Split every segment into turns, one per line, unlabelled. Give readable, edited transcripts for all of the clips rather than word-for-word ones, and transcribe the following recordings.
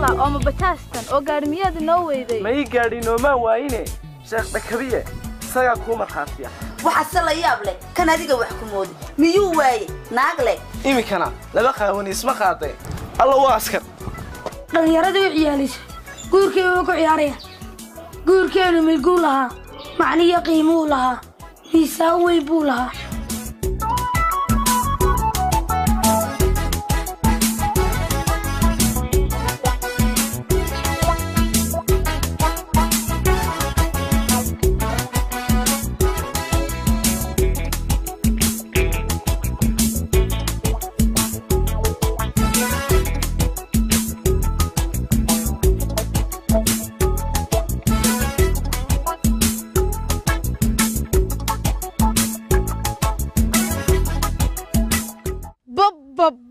Allah, oo ma bajaajtan oo gaadhi miyaad inoo weyday?
Ma ii gaadhi noomaa waayine, Sheekh Dhakabiye isagaa kuu markhaatiya.
Waxaase la yaab leh kan adiga wax ku moodi miyuu waayey naag leh?
Iminkana laba qaawani isma qaadee. Alla waa askar.
Dhallinyaradii u ciyaalaysa guurkii ku ciyaaraya. Guurkeenu milguu lahaa, macniyo qiimuu lahaa, miisaan weyn buu lahaa.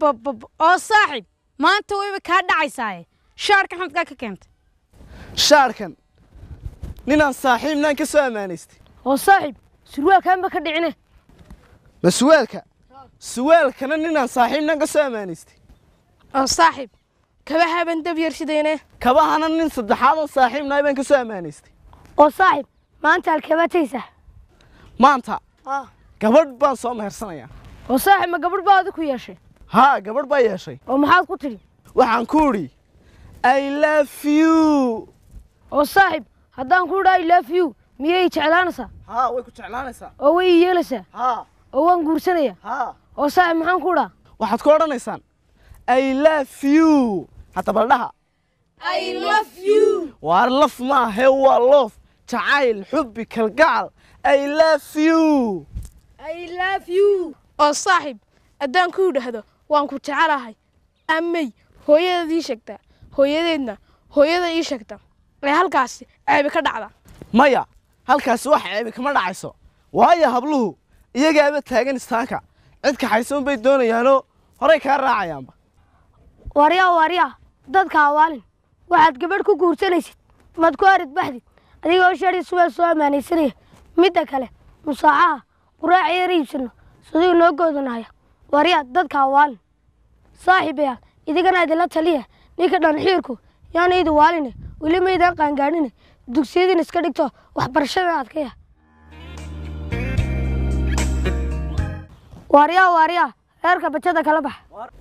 Bob, oo saaxiib, maanta wayba kaa dhacaysaaye, shaarka xamadkaa ka keentay?
Shaarkan ninaan saaxiibnaan ka soo ammaanaystay.
Oo saaxiib, surwaalkaanba ka dhicine.
Ma suwaalka? Suwaalkana ninaan saaxiibnaan ka soo ammaanaystay.
Oo saaxiib, kabahaban dab yar shidayne.
Kabahana nin saddexaad oo saaxiibnaay baan ka soo ammaanaystay.
Oo saaxiib, maanta halkeebaa tegaysaa?
Maanta gabadh baan soo mehersanayaa.
Oo saaxiib, ma gabadh baa adi ku yeeshay?
Haa, gabadh baa yeeshay.
Oo maxaad ku tidhi?
Waxaan ku idhi I love you.
Oo saaxiib, haddaan ku idhaa I love you, miyay jeclaanaysaa?
Haa, way ku jeclaanaysaa.
Oo way ii yeelaysaa?
Haa.
Oo waan guursanayaa?
Haa.
Oo saaxiib, maxaan ku idhaa?
Waxaad ku odhanaysaan I love you. Hadda baldhaha.
I love you.
Waar laf maahe, waa loof, jacayl, xubbi, kalgacal. I love you.
I love you.
Oo saaxiib, haddaan ku idhaahdo waan ku jecelahay, amay hooyadeed ii sheegtaa, hooyadeedna hooyada ii sheegta, ee halkaasi ceebi ka dhacda?
Maya, halkaasi wax ceebi kama dhacayso, waayo habluhu iyagaaba taagan istaanka, cid kaxaysa unbay doonayaanoo horay kaa raacayaanba.
Waaryaa, waaryaa, dadka hawaalin. Waxaad gabadh ku guursanaysid maad ku arid baxdid adigoo shari suwaal soo ammaanaysanaya? Midda kale, musaacaha quraaca yar iibsano siduu noo goodanaya. Waaryaa, dadka hawaalin. Saaxiibayaal, idigana idinla taliya, ninka dhanxiirku yaana idi waaline. Weli maydaan qaangaadhine, dugsiyadiin iska dhigto, waxbarashada adkaya. Waaryaa, waaryaa, reerka bajada kala bax.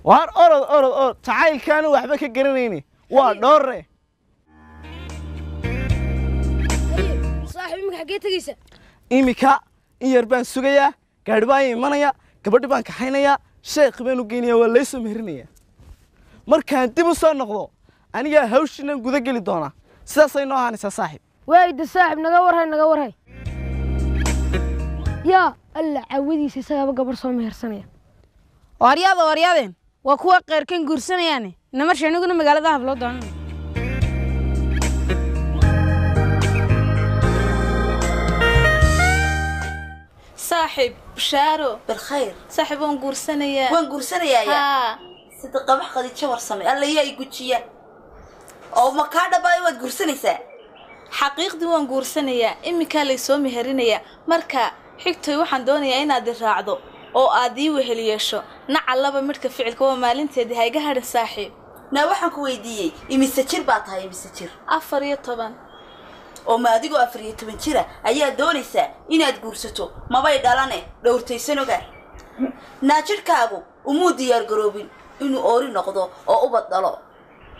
Waar orod, orod, orod, jacaylkaanu waxba ka garanayni waa dhoorre.
Saaxiib, iminka xaggee tegaysa?
Iminka in yar baan sugayaa, gaadhi baa ii imanaya, gabadhi baan kaxaynayaa, sheekh baan u geynayaa, waa laysoo meherinayaa. Markaan dib u soo noqdo anigaa hawshiinan guda geli doonaa. Sidaasay noo ahaanaysaa, saaxiib.
Waayda saaxiib, naga warhay, naga warhay. Yaa Alla, cawadiisa isagaaba gabarh soo mehersanaya.
Waaryaada, waaryaadeen, waa kuwa qeyrkan guursanayaane, namarsha aniguna magaalada habloo doonana.
Saaxiib, bushaaro.
Bilkhayr.
Saaxiib, waan guursanayaa.
Waan guursanayaa?
Haa.
Sida qabax Khadiijo Warsame, alla yaa i gujiya. Oo ma kaa dhabaayo waad guursanaysaa?
Xaqiiqdii waan guursanayaa, iminkaa laysoo meherinayaa. Marka xigtoy, waxaan doonayaa inaad i raacdo oo aad ii wehel yeesho. Nacallaba midhka ficilka waa maalinteedii, ha iga hadhin, saaxiib.
Naa, waxaan ku weydiiyey, imise jir baa tahay, imise jir?
14.
Oo ma adigoo 14 jira ayaa doonaysaa inaad guursato? Mabay dhalane dhowrtaysan ogaa. Naa, jidhkaagu umuu diyaar garoobin inuu oori noqdo oo ubad dhalo,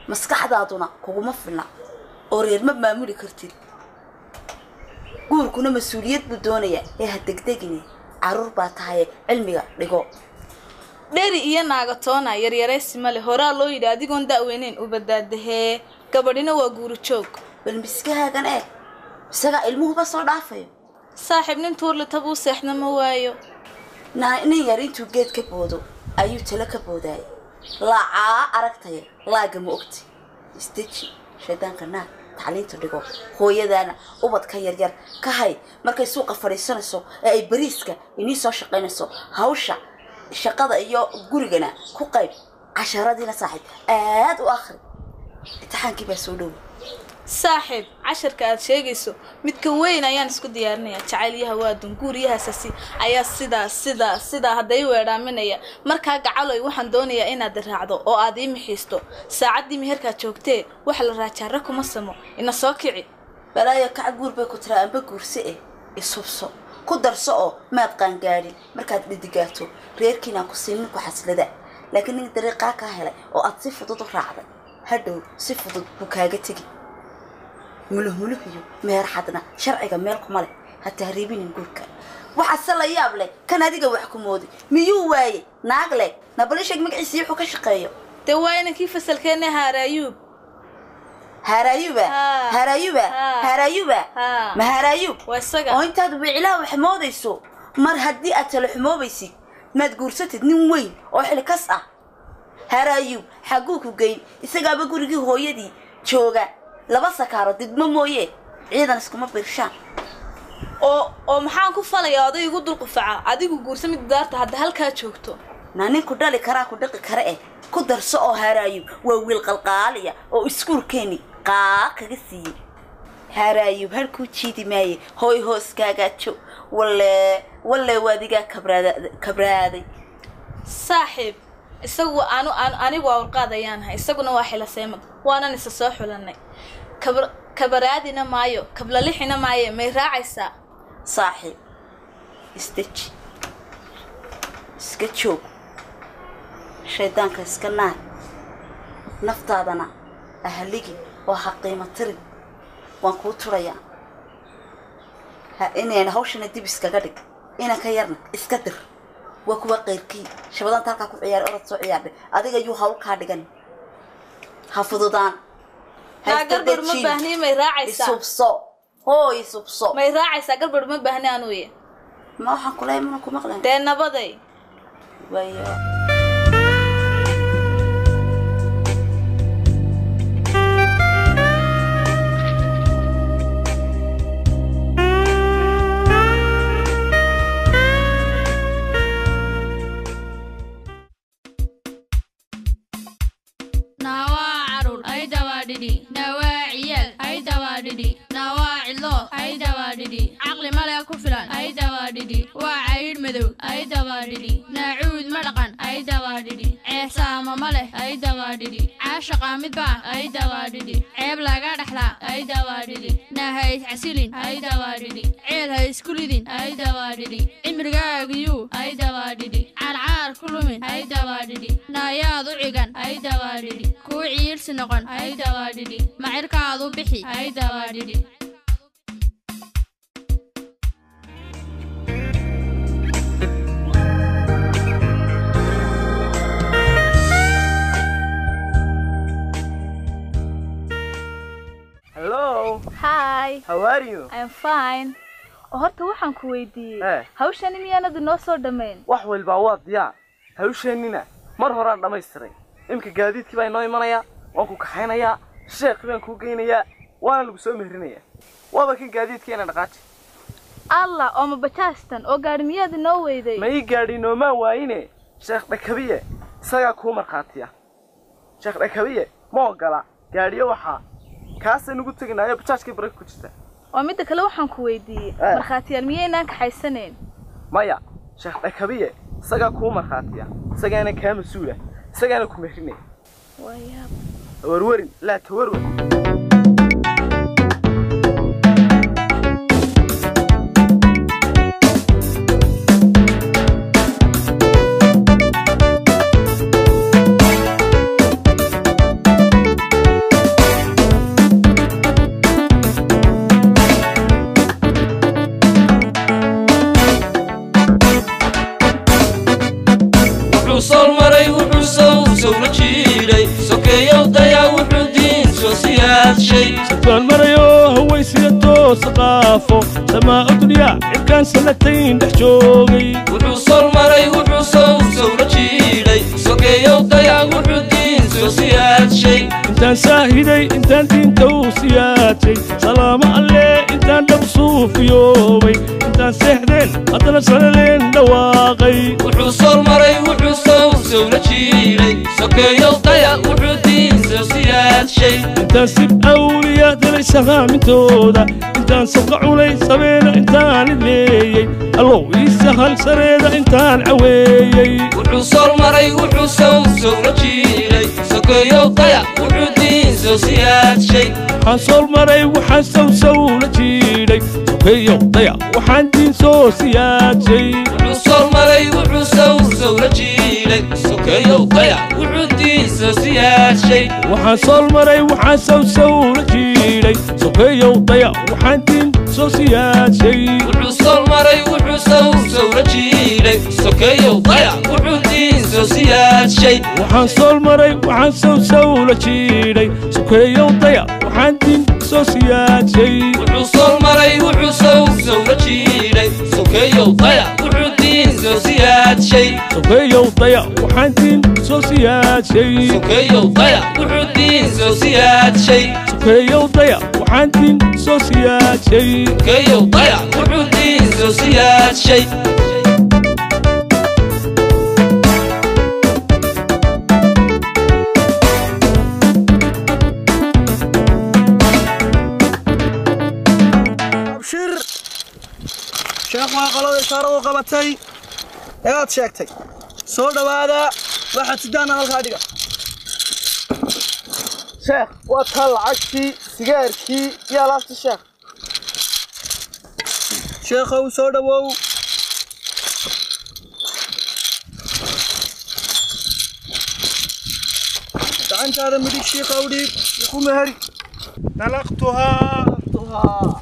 maskaxdaaduna kuguma filna oo reer ma maamuli kartid. Guurkuna mas-uuliyad buu doonayaa, ee ha degdegine, carruur baa tahaye, cilmiga dhigo.
Dheri iyo naagatoona yaryaraysi male, horaa loo yidhi adigoon da'weyneyn u badbaadahee, gabadhina waa guuru joog.
Bal miskahaagan eeg, isagaa ilmuhuba soo dhaafayo.
Saaxiib, nin tuurlita buu seexna ma waayo.
Naa, nin yar intuu geed ka boodo ayuu talo ka boodaayay. Laacaa aragtaya, laaga ma ogti. Isdeji, shaydaanka naag, tacliinta dhigo, hooyadaana ubadka yaryar ka hay markay suuqa fadhiisanayso ee ay bariiska inii soo shaqaynayso. Hawsha shaqada iyo gurigana ku qayb, casharadiina saaxiib aad u akhri, imtixaankii baa soo dhow.
Saaxiib, casharka aad sheegayso midka weyn ayaan isku diyaarinayaa. Jacaylyaha waa dunguuriyahaasasi ayaa sidaa sidaa sidaa hadday weedhaaminaya. Markaa gacaloy, waxaan doonayaa inaad raacdo oo aad ii mixiisto. Saacaddii meherkaad joogtee waxa la raajaara kuma samo, ina soo kici.
Balaayo kac, guur bay ku tiraa, amba guurse eh, ishubso, ku darso oo maad qaangaadhin. Markaad dhidigaato reerkiinaan ku siinin ku xaslada, laakiin nin dariiqaa kaa helay oo aad si fudud u raacday, hadhow si fudud buu kaaga tegi. Muluh muluh iyo meher xadna sharciga meel kuma leh. Ha tahriibinin guurka. Waxaa se la yaab leh kan adiga wax ku mooday, miyuu waaye naag leh? Nabali sheeg magaciisa, wuxuu ka shaqeeyo.
Dee waa inankii fasalkeenna, Haaraayuub.
Haaraayuba?
Haa.
Haaraayuba?
Haa.
Haaraayuba?
Haa.
Ma Haaraayub?
Waa isaga.
Oo intaad wicilaha wax moodayso, mar haddii aad talo xumoobaysid, maad guursatid nin weyn oo xilkas ah? Haaraayub xagguu ku geyn? Isagaaba gurigii hooyadii jooga. Laba sakaaro didmo mooye ciidan iskuma birshaan.
Oo maxaan ku falayaa oday igu dulqufaca? Adigu guursa mid daarta hadda halkaa joogto.
Na ninku dhali karaa ku dhaqi kara eh, ku darso. Oo Haaraayub waa wiil qalqaaliya oo iskuulkeeni qaa kaga siiyey. Haaraayub halkuu jiidi maaye, hooy hooskaagaajo. Walle walle, waadigaa kabraada kabraaday.
Saaxiib, isagu anu anu anigu waa warqaad ayaan ahay, isaguna waa xilaseemad, waanan isa soo xulanay. Kabaraadina maayo, kablalixina maaye, may raacaysaa?
Saaxiib, isdeji, iska joog, shaydaanka iska naar, naftaadana ahaligi oo ha qiimo tirin. Waan kuu turayaa ha inayna hawshana dib iskaga dhig, inanka yarna iska dir. Waa kuwa qeyrkii shabadaanta halkaa ku ciyaaray, orod soo ciyaardhay. Adiga yuu hawl kaa dhigan, ha fududaan, ha
Maa
iska
garbar ma
dejin.
baahni, may raacaysaa?
Isubso hooy, isubso.
May raacaysaa? Garbar ma baahni anuye.
Ma waxaan kulahay mana ku maqlayn.
Dee nabaday.
Waayo.
Nawaa carur ay dabaadhidhi, nawaa ciyaal ay dabaadhidhi, nawaa cidlo ay dabaadhidhi, caqli male ku filan ay dabaadhidhi, waa caydh madow ay dabaadhidhi, naacuud ma dhaqan ay dabaadhidhi, ceesaama ma leh ay dabaadhidhi, caashaqa midbaa ay dabaadhidhi, ceeb laga dhexlaa ay dabaadhidhi, naa ha iscasilin ay dabaadhidhi, ceel ha isku lidin ay dabaadhidhi, cimrigaagiyuu ay dabaadhidhi, caarcaar ku lumin ay dabaadhidhi, naayaad u cigan ay dabaadhidhi, kuu ciirsi noqon ay dabaadhidhi, macirkaadu bixi ay dabaadhidhi.
Hello.
Hi.
How are you?
I'm fine. Oo horta waxaan ku weydiiyey,
Eh.
hawshani miyaanadu noo soo dhammayn?
Wax walbaa waa diyaar, hawsheennina mar horaan dhammaystiray. Imika gaadiidkii baa inoo imanayaa, waan ku kaxaynayaa, sheekhi baan kuu geynayaa, waana lagu soo meherinayaa. Waaba kan gaadiidkeena, dhaqaaji.
Allah, oo ma bajaastan oo gaadhi miyaad inoo weyday?
Ma ii gaadhi noomaan waayine. Sheekh Dhakabiye isagaa kuu markhaatiya. Sheekh Dhakabiye ma ogola gaadhiyo, waxaa kaasay nugu teginaayo bajaajkii baraka ku jirta.
Oo midda kale waxaan ku weydiiyey,
Eh.
markhaatiyaal miyaynaan kaxaysanayn?
Maya, Sheekh Dhakabiye isagaa kuu markhaatiya, isagaana kaa mas-uula, isagaana ku mehrinaya.
Waayaab.
Warwarin laa tawarwar.
Wuxuu sol maray, wuxuu sow sowla jiidhay, sokeeyow dayaa, wuxuu diin soo siyaadshay.
Sadbaan marayo hawaysiga toosa qaafo, samaa dunyaa cirkaan sanatayn dhex joogay.
Wuxuu sol maray, wuxuu sow sowla jiidhay, sokeeyow dayaa, wuxuu diin soo siyaadshay.
Intaan saahiday, intaan diinta u siyaajay, salaamo alle, intaan dhab suufiyoobay, intaan seexdeen haddana sanaleen dhawaaqay.
Wuxuu sol maray, wuxuu sow sowla jiidhay, sokeeyow daya, wuxuu diin soo siyaadshay.
Intaan sib awliyaa Saad helay sahaamintooda intaan sabqa cunay, sabeena intaan idleeyey, allow ii sahal sareeda intaan caweeyey.
Wuxuu sool maray, wuxuu sawsowla jiiray, sokeeyow daya, wuxuu diin soo siyaadshay.
Waxaan sool maray, waxaan sawsawla jiidhay, sokeeyow daya, waxaan diin soo siyaadshay.
Wuxuu sool maray, wuxuu sawsowla jiiray, sokeeyow daya, wuxuu diin soo siyaadshay.
Waxaan sool maray, waxaan sawsawla jiidhay, sokeeyow daya, waxaan diin soo siyaadshay.
Wuxuu sool maray, wuxuu sawsowla jiiray, sokeeyow daya, wuxuu diin soo siyaadshay.
Waxaan sool maray, waxaan sawsawla jiidhay, sokeeyow daya, waxaan diin soo siyaadshay.
Wuxuu sool maray, wuxuu sawsowla jiiray, sokeeyow daya, wuxuu diin soo siyaadshay.
Sokeeyow daya, waxaan diin soo siyaadshay.
Sokeeyow daya, wuxuu diin soo siyaadshay.
Sokeeyow daya, waxaan diin soo siyaadshay.
Sokeeyow daya, wuxuu diin soo siyaadshay.
Abshir sheekh, waa qolada ishaaradu qabatay eead sheegtay. Soo dhowaada, waxaad sidaana halkaa dhiga.
Sheekh, waa taa lacagtii, sigaarkii iyo alaabtii sheekh.
Sheekhow, soo dhowow. Gacantaada midig shiikhow dhiib, ku meheri.
طلقتها،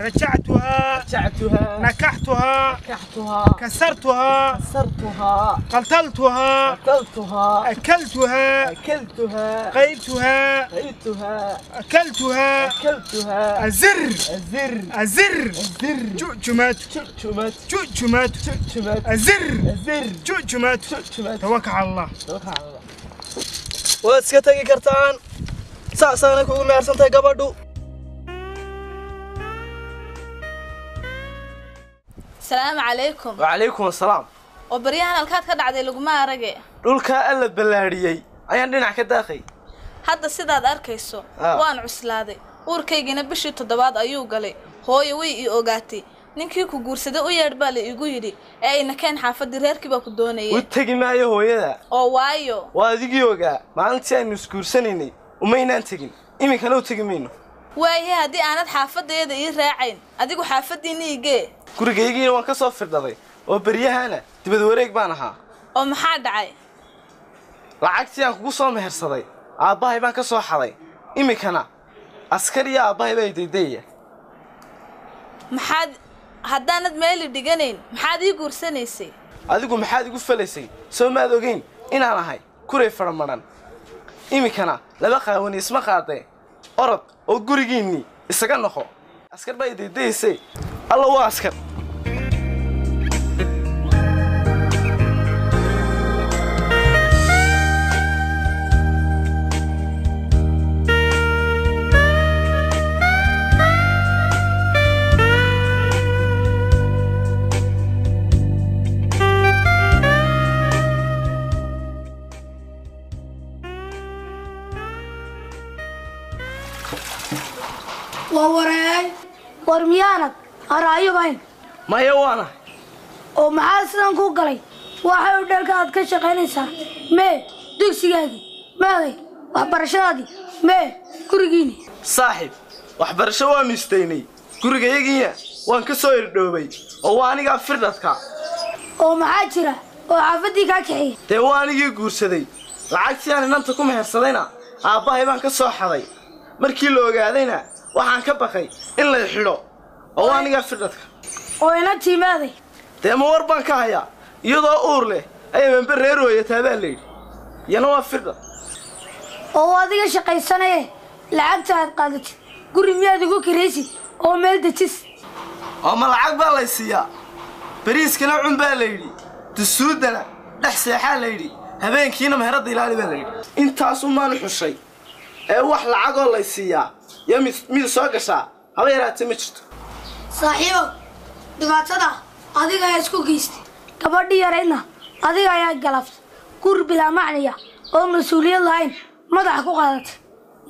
رجعتها،
رجعتها،
نكحتها،
نكحتها،
كسرتها،
كسرتها،
قتلتها،
قتلتها،
أكلتها،
أكلتها،
قيلتها،
قيلتها،
أكلتها،
أكلتها،
أزر،
أزر،
أزر،
أزر،
جؤجمات،
جؤجمات،
جؤجمات،
جؤجمات،
أزر،
أزر،
جؤجمات،
جؤجمات.
توكل على الله.
توكل على الله.
Waad iska tegi kartaan, saasaanay kugu mehersantahay gabadhu.
Asalaamu calaykum.
Wacalaykum assalaam.
Oo baryahan halkaad ka dhacday laguma arage.
Dhulkaa alla ballaadhiyey ayaan dhinac ka daaqay.
Hadda sidaad arkayso
Ah.
waan cuslaaday, uurkaygina bishii 7aad ayuu galay. Hooyo way ii ogaatay. Ninkii ku guursaday u yeedh baa la igu yidhi, ee ayna keen xaafaddii, reerkii baa ku
U
doonayay.
Tegi maayo hooyada.
Oo waayo?
Waa adigii ogaa maalintii aynu isguursanaynay umaynaan tegin, iminkana u tegi mayno.
Waayahe, haddii aanad xaafaddeeda ii raacayn, adigu xaafaddiinna igee.
Gurigaygiina waan ka soo firdhaday oo beryahana dibad wareeg baan ahaa.
Oo maxaa dhacay?
Lacagtii aan kugu soo mehersaday aabbahay baan ka soo xaday, iminkana askar iyo aabbahay baa idaydayaya.
Maxaad haddaanad meeli dhiganayn maxaad ii guursanaysay?
Adigu maxaad igu falaysay? Soo maad ogeyn inaan ahay kuray faramadhan? Iminkana laba qaawani isma qaadee, orod oo gurigiinnii isaga noqo. Askar baa idaydayaysay. Alla, waa askar.
Waa wareey, war miyaanad araayobayn?
Maya, waana.
Oo maxaa sidan ku galay? Waxay u dhalka aad ka shaqaynaysaa mee? Dugsigaagii meeday? Waxbarashadaadii mee? Gurigiini?
Saaxiib, waxbarasho waannu istaynay, gurigayagiina waan ka soo irdhoobay oo waa anigaa firdhadka.
Oo maxaa jira oo xaafaddii kaa kaxeeyey?
Dee waa anigii guursaday, lacagtii aan inanta ku mehersadayna aabbahay baan ka soo xaday. Markii la ogaadayna waxaan ka baqay in lay xidho oo waa anigaa firdhadka.
Oo inantii meeday?
Dee ma war baan ka hayaa? Iyadoo uur leh ayaa manbe reer hooyataa baa layidhi, iyana waa firdhad.
Oo adiga shaqaysanaye, lacagta aad qaadatid guri miyaad ugu kiraysid oo meel dejis?
Oo ma lacag baa lay siiyaa? Bariiskana cun baa layidhi, dusuuddana dhex seexaa layidhi, habeenkiina meheradda ilaali baa layidhi. Intaasumaanu xushay ee wax lacagoo lay siiyaa yo mid mid soo gashaa haba yaraatee ma jirto.
Saaxiibow, dhibaatada adiga ayaa isku geystay, gabadhii yaraydna adiga ayaa galaftay, guri bilaa macniya oo mas-uuliyad lahayn madaxa ku qaadatay.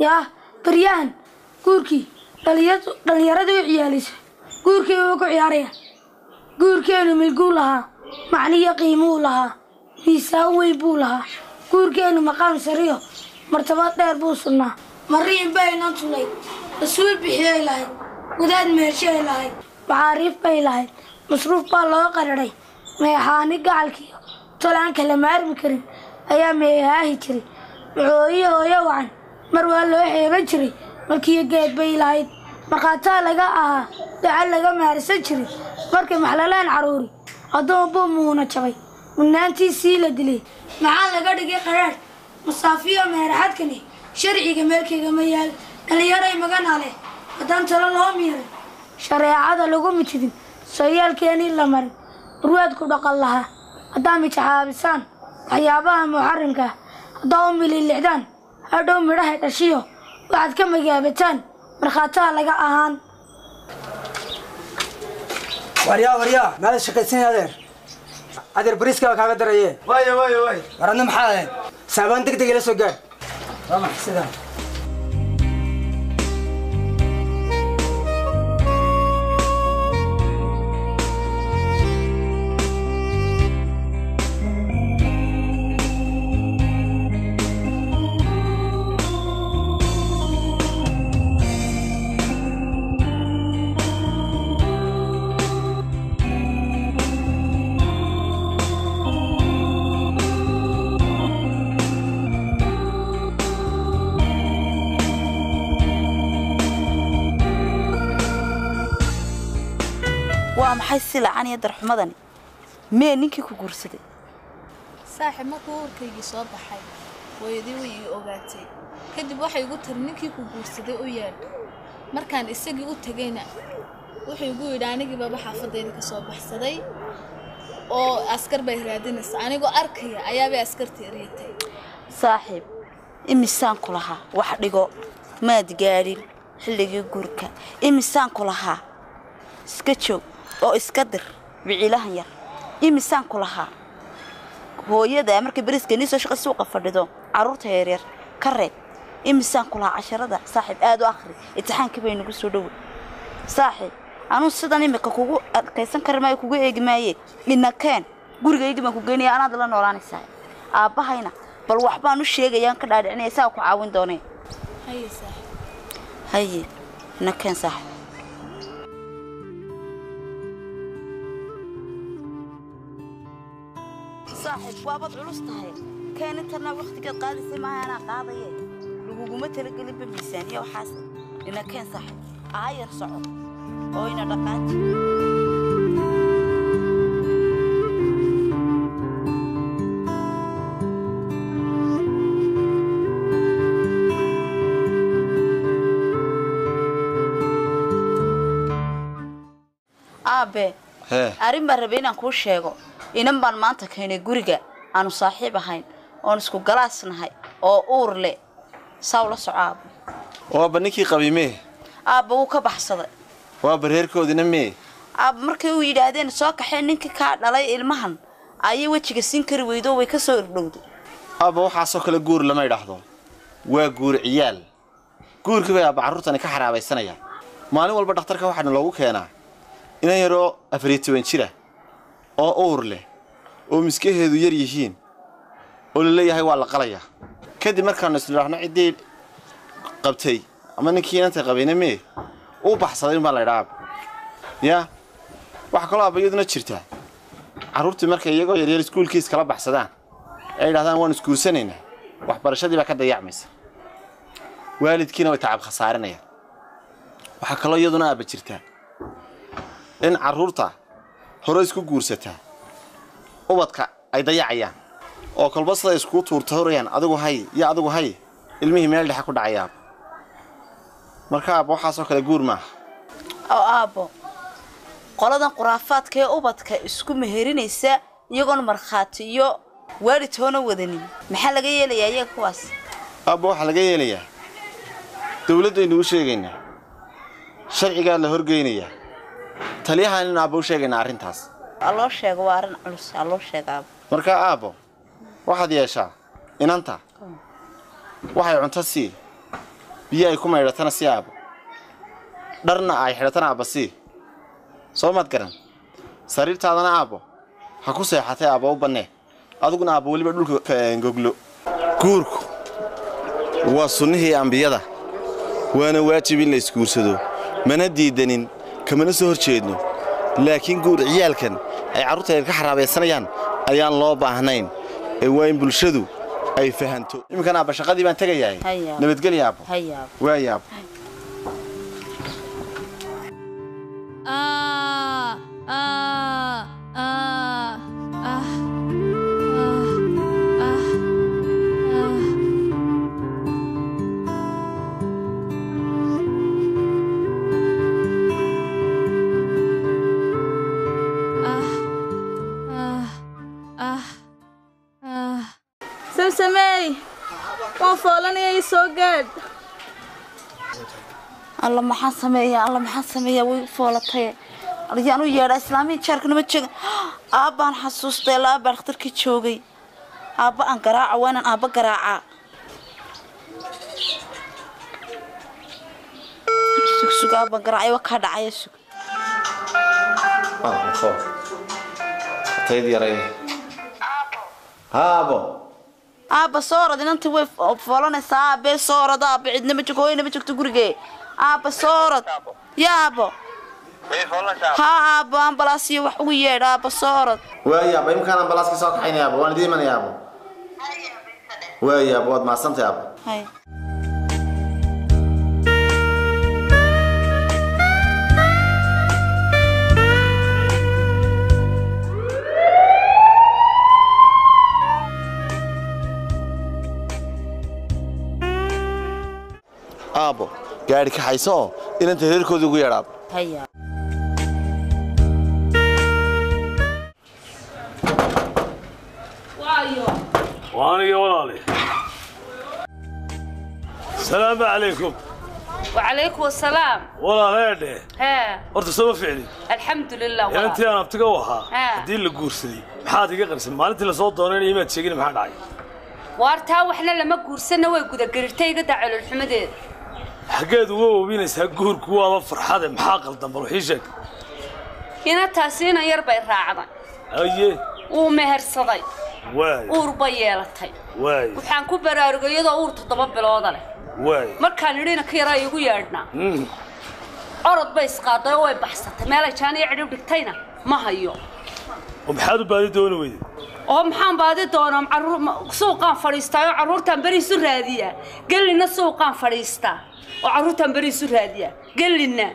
Yaa baryahan guurkii Dhallinyaradii u ciyaalaysa guurkii way ku ciyaarayaan. Guurkeenu milguu lahaa, macniyo qiimuu lahaa, miisaan weyn buu lahaa. Guurkeenu maqaam sariyo martabad dheer buu sugnaa. Mariin baynan tunay, rasuul bixiyay lahayd, wadaad meeshay lahayd, macaariif bay lahayd, masruuf baa loo qararay. Meexaani gacalkiyo tol aan kala maarmi karin ayaa meehaahi jiray. Maxooyo hooyo wacan mar waa loo xeeban jiray, markiyo geed bay lahayd. Markhaataa laga ahaa, daca laga maarsan jiray. Markay maxlalaan carruuri, addoon buu muuna jabay, mudnaantiisii la dilay. Maxaa laga dhigay qaraadh masaafiyo meeraxadkani? Sharciga meelkaygama yaal. Dhallinyaray magana leh haddaan talo loo miirin, shareecada lagu mitidin, sooyaalkeenii la marin, murwaadku dhaqan lahaa haddaa mijaxaabisaan waxyaabaha muxarimka, haddaa u mililixdaan hadhow midhaha dhashiyo waxaad ka magaabataan, markhaataa laga ahaan.
Waryaa, waryaa, maada shaqaysan adeer? Adeer, bariiska waa kaaga daraye.
Waayo, waayo, waayo.
War adna maxaa ahayd? Saabaan deg deg ila soo gaar. Waa maxay sidan?
Waa maxay silacan iyo darxumadani? Mee ninkii ku guursaday?
Saaxiib, markuu uurkaygii soo baxay, hooyadii way ii ogaatay. Kadib waxay igu tiri, ninkii ku guursaday u yeedh. Markaan isagii u tegayna, wuxuu igu yidhi, anigii baaba xaafadayda ka soo baxsaday oo askar bay raadinaysa. Anigoo arkaya ayaabay askartii eryatay.
Saaxiib, imisaan ku lahaa wax dhigo? Maad gaadhin xilligii guurka. Imisaan ku lahaa iska joog oo iska dir wiciilahan yar? Imisaan ku lahaa hooyada markay bariiska nii soo shaqa suuqa fadhido carruurta yaryar ka reeb? Imisaan ku lahaa casharada, saaxiib, aad u akhri, imtixaankii bay nagu soo dhowey? Saaxiib, anuu sidan imika kugu adkaysan kari maayo, kugu eegi maaye. Inakeen gurigaygii baan ku geynaya, anaad la noolaanaysaa. Aabbahayna bal waxbaan u sheegayaan, ka dhaadhicinaya, saa ku caawin doonee.
Haye saaxiib.
Haye, inakeen saaxiib. Saaxiib, waabad culus tahay. Keen intana wakhtigeed qaadaysay maaha, anaa qaadaye. Laguguma talagelinba miisaaniya waxaas. Ina keen saaxiib, aayar soco oo ina dhaqaaji. Aabe.
Hee.
Arrin baan rabay inaan kuu sheego. Inan baan maanta keenay guriga, aanu saaxiib ahayn oon isku galaas nahay oo uur leh. Saa ula soco, aabo.
Waaba ninkii qabay mee?
Aabba, wuu ka baxsaday.
Waaba reerkoodina mee?
Aabba, markay u yidhaahdeen soo kaxeen ninkii kaa dhalay ilmahan, ayay wejiga siin kari weydo, way ka soo irdhowday.
Aabba, waxaasoo kale guur lama idhaahdo, waa guur ciyaal. Guurkii bay aabba carruurtani ka xaraabaysanayaan. Maalin walba dhakhtarka waxaana loogu keenaa inan yaroo 14 jira oo uur leh oo miskaheedu yar yihiin oo la leeyahay waa la qalayaa. Kadib markaanu isnidhaahno ciddii qabtay ama ninkii inanta qabayna mee, uu baxsaday unbaa la idhaa. Yaa waxaa kaloo aabba iyaduna jirtaa, carruurtii markay iyagoo yaryar iskuulkii iskala baxsadaan ay yidhahdaan waan isguursanaynaa, waxbarashadii baa ka dayacmaysa, waalidkiina way tacab khasaarinayaan. Waxaa kaloo iyaduna aabba jirtaa in carruurta hore isku guursataa ubadka ay dayacayaan oo kolba siday iskugu tuurtuurayaan, adigu hay iyo adigu hay, ilmihii meel dhexe ku dhacayaaba. Marka aabba, waxaasoo kale guur maaha.
Oo aabbo, qoladan khuraafaadka ee ubadka isku meherinaysa iyagoon markhaati iyo waalid toona wadanin, maxaa laga yeelayaa iyaga kuwaas?
Aabba, waxaa laga yeelayaa dawladdaynu u sheegaynaa, sharcigaa la horgeynayaa, taliyahaaninu aabba u sheegaynaa arrintaas.
Ha loo sheego, waa arrin culus, ha loo sheego aabbo.
Markaa aabbo, waxaad yeeshaa inanta waxay cunto sii, biyo ay ku maydhatana sii, aabbo. Dharna ay xidhatana aabba sii. Soo maad garan. Sariirtaadana aabbo ha ku seexatay aabba u bannee. Adiguna aabbo weliba dhulka goglo. Guurku waa sunnihii ambiyada, waana waajib in la isguursado. Mana diidanin, kamana soo horjeedno, laakiin guur ciyaalkan ay carruurta yar ka xaraabaysanayaan ayaan loo baahnayn ee waa in bulshadu ay fahanto. Iminkan aabba shaqadii baan tegayahay. Nabadgelya aabbo. Waay aabbo.
Samsamey, waan foolanaya, ii soo gaadh.
Alla maxaan sameeyaa, alla maxaan sameeyaa, way foolatay. Ayaan u yeedhaa islaamiin jaarkana ma jooga. Aabbaan xasuustay, alla aabbaan dhakhtarkii joogay. Aabba aan garaaca, waa inaan aabba garaacaa. Sug sug, aabbaan garaacay, waa kaa dhacaya, sug.
Tayd yaray. Haabo.
Aabba soo orod, inantii way foolanaysaa. Aabbee soo orod, aabba cidna ma joogto, hooyana ma joogto gurigee. Aabba soo orod. Yaa aabbo. Haa aabbo, ambalaas iyo wax ugu yeedh, aabba soo orod.
Waay aabbo, iminkaan ambalaaska soo kaxaynaya aabbo, waan idiin imanaya aabbo. Waay aabbo, waad mahadsantahay aabbo.
Hay.
Aabbo, gaadhi kaxayso oo inanta reerkooda ugu yeedh aabbo.
Haya.
وأنا walaali. السلام عليكم.
وعليكم السلام.
Walaaleedhe.
ها.
Horta soo fiicni.
الحمد لله.
Inantii aan abtiga u ahaa haddii la guursaday maxaad iga qarsan maalintii la soo doonay imaad sheegin maxaa dhacay?
Waartaa waxna lama guursana, way guda garirtay, iga daa calool xumadeeda.
Xaggeed uga oobinaysaa guurku waaba farxade, maxaa qaldan bal wixii sheeg.
Inantaasi inan yar bay raacday.
Aye.
Wuu mehersaday.
Waay.
Uur bay yeelatay.
Waay.
Waxaan ku baraarugay iyadoo uur 7 bilooda leh.
Waay.
Markaan idhi inanka yaraa iigu yeedhnaa, orod bay isqaaday oo way baxsatay, meelay jaan iyo cidhib dhigtayna ma hayo.
Oo maxaad u baadi dooni weyday?
Oo maxaan baadi doonaa, carruur suuqaan fadhiistaa oo carruurtaan beri isu raadiyaa. Gelina suuqaan fadhiistaa oo carruurtaan beri isu raadiyaa. Gelina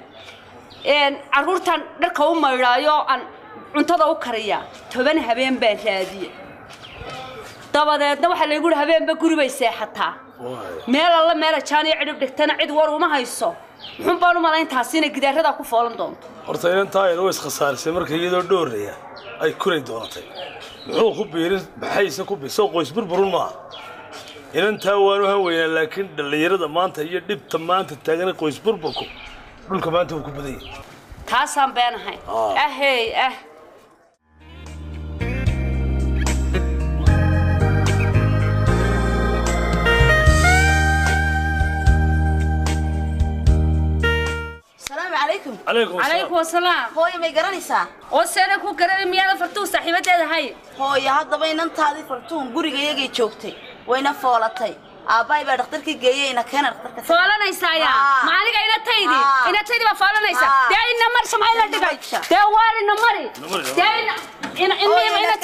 carruurtaan dharka u maydhaayo aan cuntada u kariyaa. 10 habeen baan raadiyey. Dabadeedna waxaa laygu yidhi habeenba guri bay seexataa. Meel alla meela jaan iyo cidhib dhigtana cid war uma hayso. Muxuun baan u malayn taasi inay gidaaradaa ku foolan doonto.
Horta inantaa yar way iskhasaarisay marka iyadoo dhooraya ay kuray doonatay. Muxuu ku biirin, maxayse ku biirsoo qoys burburun maaha. Inantaa waanu haweynaa, laakiin dhallinyarada maanta iyo dhibta maanta taagan qoys burburku dhulka maanta wuu ku badan yahay.
Taasaan beenahay. Ahey ah.
السلام عليكم.
عليكم السلام.
عليكم السلام.
Hooyo may garanaysaa?
Oo seena ku garanay, miyaada fartuun saaxiibadeeda hay?
Hooyo haddaba inantaadii fartuun guriga iyagay joogtay, wayna foolatay. Aabbahay baa dhakhtarkii geeyey, ina keena dhakhtarka.
Foolanaysaa yaa? Ma aniga inantaydi? Inantaydi baa foolanaysa. Dee ina mar samay la dhigay. Dee waar ina mari. Dee ina ina ina ina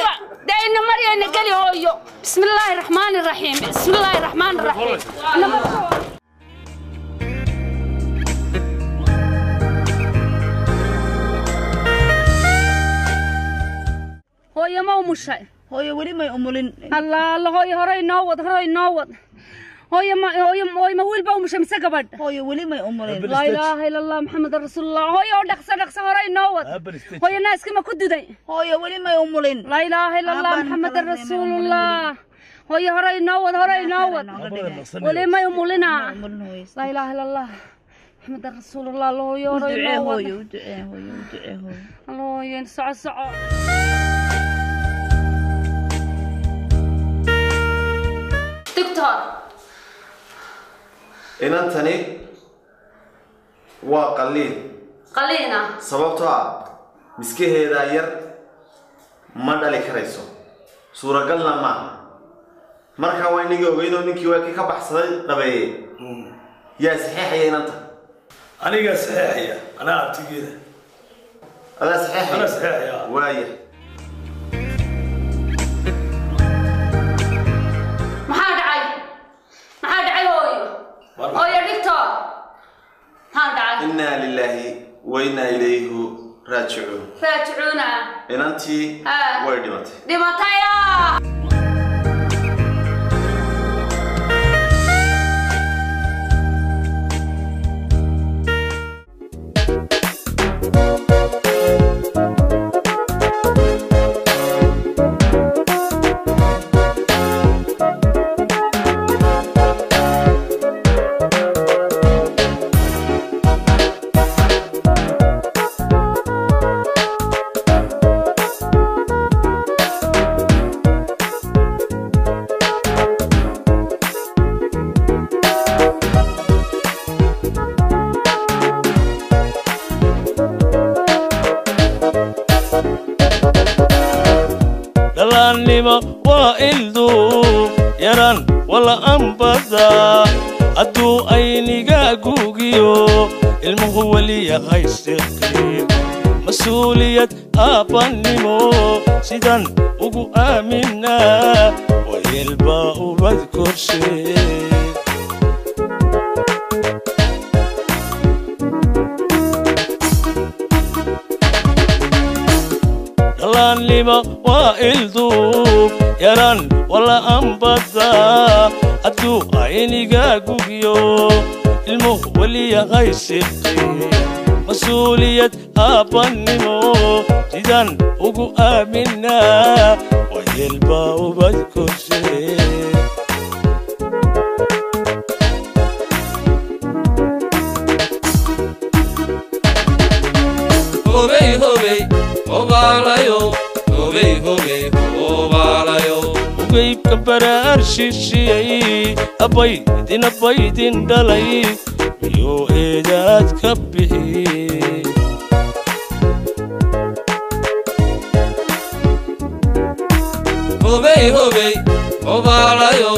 dee ina mari, ina geli hooyo. Bismillaahi raxmaani raxiim. Bismillaahi raxmaani raxiim. Ina mar. Hooyo ma umushay?
Hooyo weli may umulin.
Allah Allah, hooyo hore inoo wad, hore inoo wad. Hooyo ma hooyo hooyo ma wiil baa umushay mise gabadh?
Hooyo weli may umulin.
Laa ilaaha ila Allah Muhammad rasuulullah. Hooyo dhaqso dhaqso hore inoo wad. Hooyo naaska ma ku duday?
Hooyo weli may umulin.
Laa ilaaha ila Allah Muhammad rasuulullah. Hooyo hore inoo wad, hore inoo wad. Weli may umulina. Laa ilaaha ila Allah Muhammad rasuulullah. Hooyo hore inoo wad.
Hooyo u ducee, hooyo u ducee, hooyo.
Hooyo soco soco. Doctor.
Inantani Waa qaliin.
Qaliina?
Sababtoo ah miskaheedaa yar, ma dhali karayso, suuragalna maaha. Markaa waa inagii ogeynoo ninkii waa kii ka baxsaday dhabeeye. Yaa saxeexaya inanta?
Anigaa saxeexaya, anaa abtigeeda.
Adaa saxeexaya?
Anaa saxeexaya.
Waaya.
Maxaa dhacay? Maxaa dhacay hooyo? Hooyo dhigto, maxaa dhacay?
Innaa lilaahi wa innaa ilayhi raajicuun.
Raajicuuna?
Inantii
Ah.
way dhimatay.
Dhimataya?
Dhallaannimo waa ilduub, yaran wala ambada. Hadduu ayniga gugiyo ilmuhu weli yahay siqiir, mas-uuliyad aabbannimo sidan ugu aaminaa wayeelbaa ubad korshe. Dhallaannimo waa ilduub, yaran wala ambada. Hadduu ayniga gugiyo ilmuhu weli yahay siqiir, mas-uuliyad aabbannimo sidan ugu aaminaa wayeelbaa ubad korshe. Hobey hobey hobaalayo, hobey hobey hobaalayo. Ugeybka baraar shishiyey abaydin abaydin dhalay miyuu eedaad ka bixi?
Hobey hobey hobaalayo,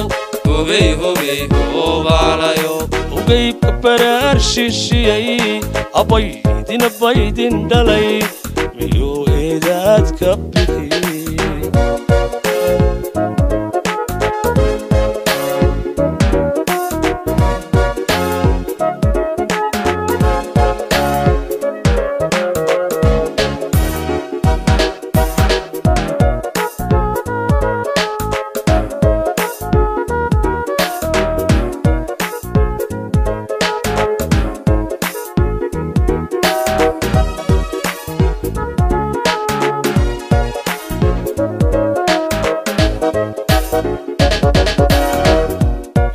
hobey hobey hobaalayo.
Ugeybka baraar shishiyey abaydin abaydin dhalay miyuu eedaad ka bixi?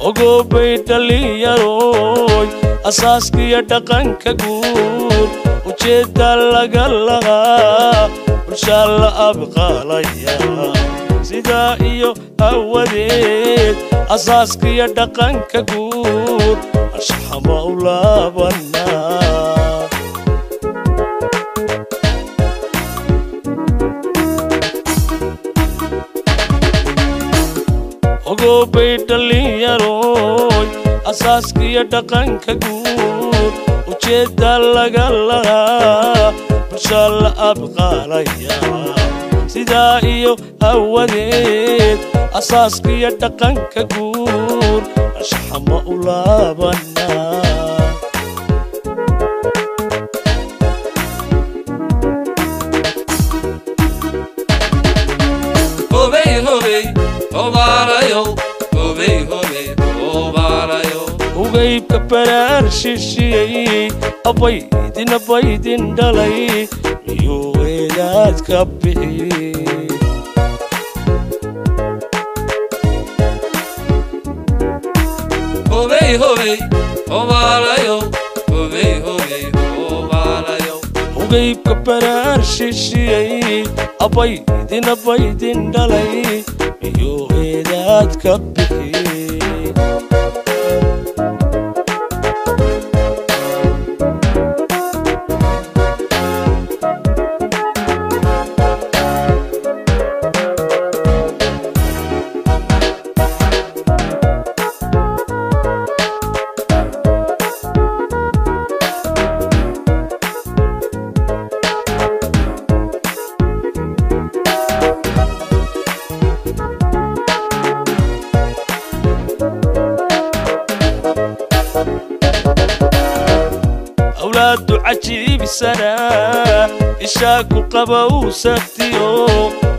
Ogobay dhallinyaroy, asaaskiyo dhaqanka guud ujeedda laga lahaa bulshaa la abqaalaya. Sidaa iyo awadeed asaaskiyo dhaqanka guud anshaxama u laabanaa. Ogobay dhallinyaroy, asaaskiyo dhaqanka guud ujeedda laga lahaa bulshaa la abqaalaya. Sidaa iyo awadeed asaaskiyo dhaqanka guud anshaxama u laabanaa.
Hobey hobey hobaalayo, hobey hobey hobaalayo.
Ugeybka baraar shishiyey abaydin abaydin dhalay miyuu eedaad ka bixi?
Hobey hobey hobaalayo, hobey hobey hobaalayo.
Ugeybka baraar shishiyey abaydin abaydin dhalay miyuu eedaad ka bixi? Awlaadu cajiibsana ishaa ku qabowsatiyo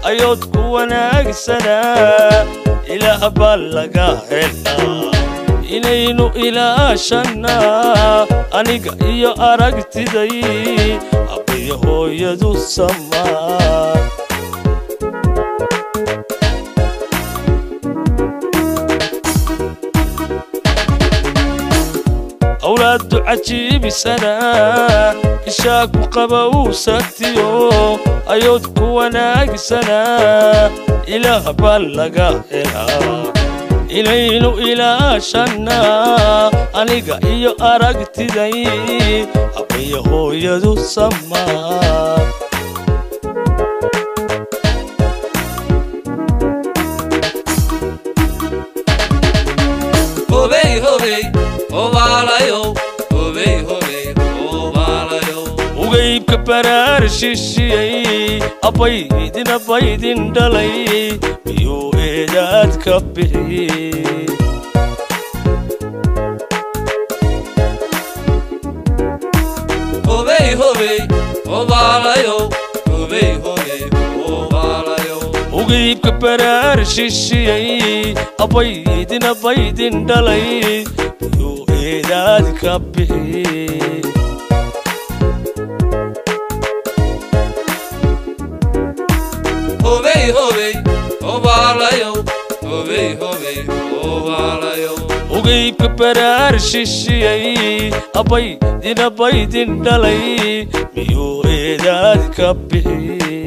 ayood ku wanaagsanaa ilaah baa laga helaa inaynu ilaashannaa aniga iyo aragtiday abbiyo hooyadu samaa. Awlaadu cajiibsana ishaa ku qabowsatiyo ayood ku wanaagsanaa ilaah baa laga helaa inaynu ilaashannaa aniga iyo aragtiday abbiyo hooyadu samaa.
Hobey hobey hobaalayow hobey hobey hobaalayow.
Ugaybka baraar shishiyey abbaydin abbaydin dhalay miyuu eedaad ka bixiyey?
Hobey hobey hobaalayow hobey hobey hobaalayow.
Ugaybka baraar shishiyey abbaydin abbaydin dhalay miyuu eedaad ka bixiyey?
Hobey hobey hobaalayow hobey hobey hobaalayow.
Ugaybka baraar shishiyey abbaydin abbaydin dhalay miyuu eedaad ka bixiyey?